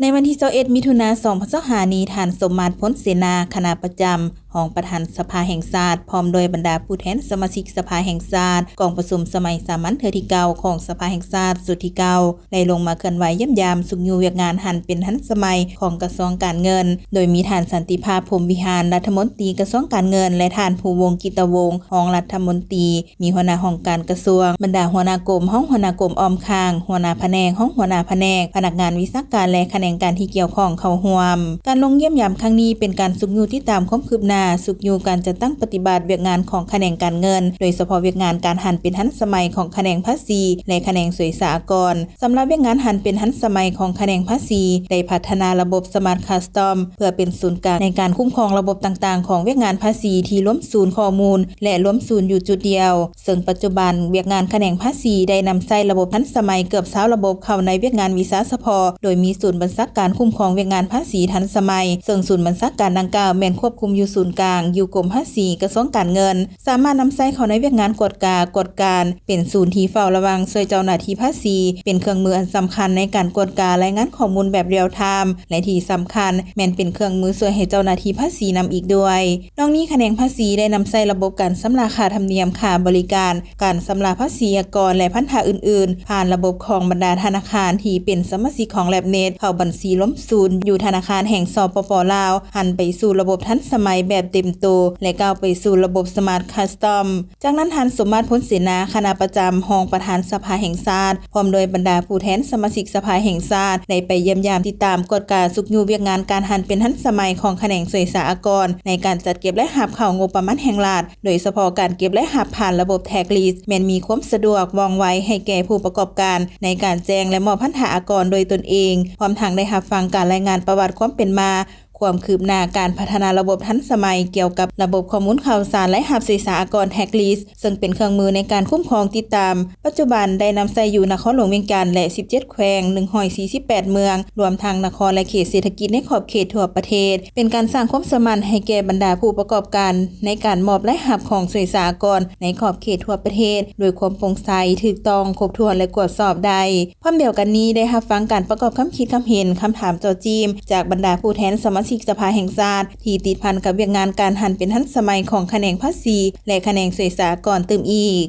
ໃນວັນທີຊາວເອັດ ມິຖຸນາ ສອງພັນຊາວຫ້ານີ້, ທ່ານ ສົມມາດ ພົນເສນາ ຄະນະປະຈຳ ຮອງປະທານສະພາແຫ່ງຊາດ ພ້ອມດ້ວຍບັນດາຜູ້ແທນສະມາຊິກສະພາແຫ່ງຊາດ ກອງປະຊຸມສະໄໝສາມັນເທື່ອທີເກົ້າຂອງສະພາແຫ່ງຊາດຊຸດທີເກົ້າ ໄດ້ລົງມາເຄື່ອນໄຫວຢ້ຽມຢາມຊຸກຍູ້ວຽກງານຫັນເປັນທັນສະໄໝຂອງກະຊວງການເງິນ, ໂດຍມີທ່ານ ສັນຕິພາບ ພົມວິຫານ ລັດຖະມົນຕີກະຊວງການເງິນ ແລະ ທ່ານ ພູວົງ ກິດຕະວົງ ຮອງລັດຖະມົນຕີ, ມີຫົວໜ້າຫ້ອງການກະຊວງ, ບັນດາຫົວໜ້າກົມ, ຮອງຫົວໜ້າກົມອ້ອມຂ້າງ, ຫົວໜ້າພະແນກ, ຮອງຫົວໜ້າພະແນກ, ພະນັກງານວິຊາການ ແລະ ຂະແໜງການທີ່ກ່ຽວຂ້ອງເຂົ້າຮ່ວມ. ການລົງຢ້ຽມຢາມຄັ້ງນີ້ເປັນການຊຸກຍູ້ຕິດຕາມຄວາມຄືບໜ້າ, ຊຸກຍູ້ການຈັດຕັ້ງປະຕິບັດວຽກງານຂອງຂະແໜງການເງິນ, ໂດຍສະເພາະວຽກງານການຫັນເປັນທັນສະໄໝຂອງຂະແໜງພາສີ ແລະ ຂະແໜງສວຍສາອາກອນ. ສຳລັບວຽກງານຫັນເປັນທັນສະໄໝຂອງຂະແໜງພາສີ ໄດ້ພັດທະນາລະບົບ Smart Custom ເພື່ອເປັນສູນກາງໃນການຄຸ້ມຄອງລະບົບຕ່າງໆຂອງວຽກງານພາສີທີ່ລວມສູນຂໍ້ມູນ ແລະ ລວມສູນຢູ່ຈຸດດຽວ, ເຊິ່ງປັດຈຸບັນວຽກງານຂະແໜງພາສີໄດ້ນຳໃຊ້ລະບົບທັນສະໄໝເກືອບຊາວລະບົບເຂົ້າໃນວຽກງານວິຊາສະເພາະ, ໂດຍມີສູນບັນຊາການຄຸ້ມຄອງວຽກງານພາສີທັນສະໄໝ, ເຊິ່ງສູນບັນຊາການດັ່ງກ່າວແມ່ນຄວບຄຸມຢູ່ສູນກາງ ຢູ່ກົມພາສີ ກະຊວງການເງິນ, ສາມາດນຳໃຊ້ເຂົ້າໃນວຽກງານກວດກາ, ກວດການ, ເປັນສູນທີ່ເຝົ້າລະວັງຊ່ວຍເຈົ້າໜ້າທີ່ພາສີ, ເປັນເຄື່ອງມືອັນສຳຄັນໃນການກວດກາລາຍງານຂໍ້ມູນແບບ real time ແລະ ທີ່ສຳຄັນແມ່ນເປັນເຄື່ອງມືຊ່ວຍໃຫ້ເຈົ້າໜ້າທີ່ພາສີນຳອີກດ້ວຍ. ນອກນີ້, ຂະແໜງພາສີໄດ້ນຳໃຊ້ລະບົບການຊຳລະຄ່າທຳນຽມ, ຄ່າບໍລິການ, ການຊຳລະພາສີອາກອນ ແລະ ພັນທະອື່ນໆ ຜ່ານລະບົບຂອງບັນດາທະນາຄານທີ່ເປັນສະມາຊິກຂອງ LabNet ເຂົ້າບັນຊີລວມສູນຢູ່ທະນາຄານແຫ່ງ ສປປ ລາວ, ຫັນໄປສູ່ລະບົບທັນສະໄໝແບບເຕັມໂຕ ແລະ ກ້າວໄປສູ່ລະບົບ Smart Custom. ຈາກນັ້ນ, ທ່ານ ສົມມາດ ພົນເສນາ ຄະນະປະຈຳ ຮອງປະທານສະພາແຫ່ງຊາດ ພ້ອມດ້ວຍບັນດາຜູ້ແທນສະມາຊິກສະພາແຫ່ງຊາດ ໄດ້ໄປຢ້ຽມຢາມຕິດຕາມກວດກາຊຸກຍູ້ວຽກງານການຫັນເປັນທັນສະໄໝຂອງຂະແໜງສວຍສາອາກອນ ໃນການຈັດເກັບລາຍຮັບເຂົ້າງົບປະມານແຫ່ງລັດ, ໂດຍສະເພາະການເກັບລາຍຮັບຜ່ານລະບົບ Tax List ແມ່ນມີຄວາມສະດວກວ່ອງໄວໃຫ້ແກ່ຜູ້ປະກອບການໃນການແຈ້ງ ແລະ ມອບພັນທະອາກອນໂດຍຕົນເອງ, ພ້ອມທັງໄດ້ຮັບຟັງການລາຍງານປະຫວັດຄວາມເປັນມາ, ຄວາມຄືບໜ້າການພັດທະນາລະບົບທັນສະໄໝກ່ຽວກັບລະບົບຂໍ້ມູນຂ່າວສານລາຍຮັບສວຍສາອາກອນ Tax List ເຊິ່ງເປັນເຄື່ອງມືໃນການຄຸ້ມຄອງຕິດຕາມ. ປັດຈຸບັນໄດ້ນຳໃຊ້ຢູ່ນະຄອນຫຼວງວຽງຈັນ ແລະ ສິບເຈັດແຂວງ, ໜຶ່ງຮ້ອຍສີ່ສິບແປດເມືອງ, ລວມທັງນະຄອນ ແລະ ເຂດເສດຖະກິດໃນຂອບເຂດທົ່ວປະເທດ, ເປັນການສ້າງຄວາມເຊື່ອໝັ້ນໃຫ້ແກ່ບັນດາຜູ້ປະກອບການໃນການມອບລາຍຮັບຂອງສວຍສາອາກອນໃນຂອບເຂດທົ່ວປະເທດ ດ້ວຍຄວາມໂປ່ງໃສ, ຖືກຕ້ອງ, ຄົບຖ້ວນ ແລະ ກວດສອບໄດ້. ພ້ອມດຽວກັນນີ້, ໄດ້ຮັບຟັງການປະກອບຄຳຄິດຄຳເຫັນ, ຄຳຖາມເຈາະຈີ້ມ ຈາກບັນດາຜູ້ແທນສະມາຊິກສະພາແຫ່ງຊາດ ທີ່ຕິດພັນກັບວຽກງານການຫັນເປັນທັນສະໄໝຂອງຂະແໜງພາສີ ແລະ ຂະແໜງສວຍສາອາກອນຕື່ມອີກ.